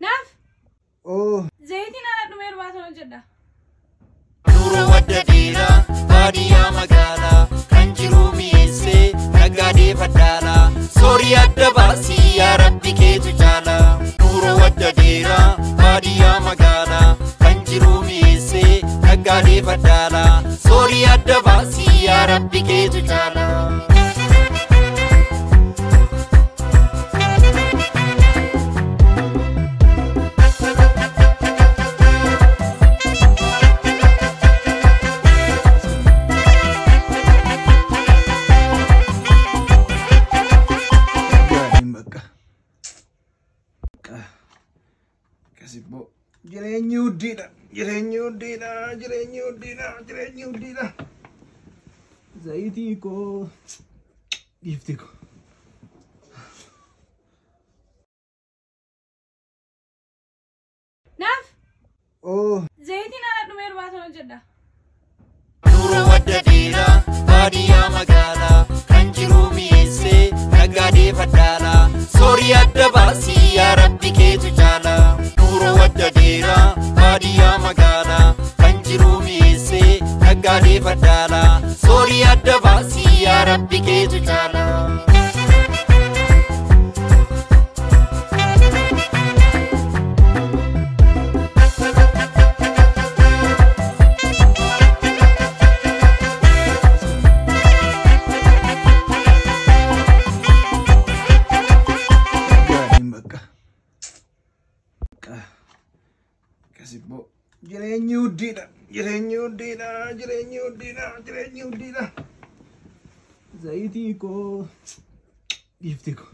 Naaf Oo. Zayitiin haala dhumeeru baatan hojjedha. Nuroo wadda dheeraa baadiyyaa magaalaa kan jiru mi'eessee naggaadee faddaalaa soorii adda baasii yaa rabbi keetu caalaa. Nuroo wadda dheeraa baadiyyaa magaalaa kan jiru mi'eessee naggaadee faddaalaa soorii adda baasii yaa rabbi keetu caalaa. Gaariin bakka. Bakka. Akkasiboo. Jireenyi huddiidha. Jireenyi huddiidha. Jireenyi huddiidha. Jireenyi huddiidha. Zayitii koo. Giiftii koo. Naaf Oo. zayitiin haala dhumeeru baatan hojjedha. Nuroo wadda dheeraa baadiyyaa magaalaa kan jiru mi'eessee naggaadee faddaalaa soorii adda baasii yaa rabbi keetu caalaa. Nuroo wadda dheeraa baadiyyaa magaalaa kan jiru mi'eessee naggaadee faddaalaa soorii adda baasii yaa rabbi keetu caalaa. Gaariin bakka. Bakka. Akkasiboo. Jireenyi huddiidha. Jireenyi huddiidha. Jireenyi huddiidha. Jireenyi huddiidha. Zayitii koo. Giiftii koo.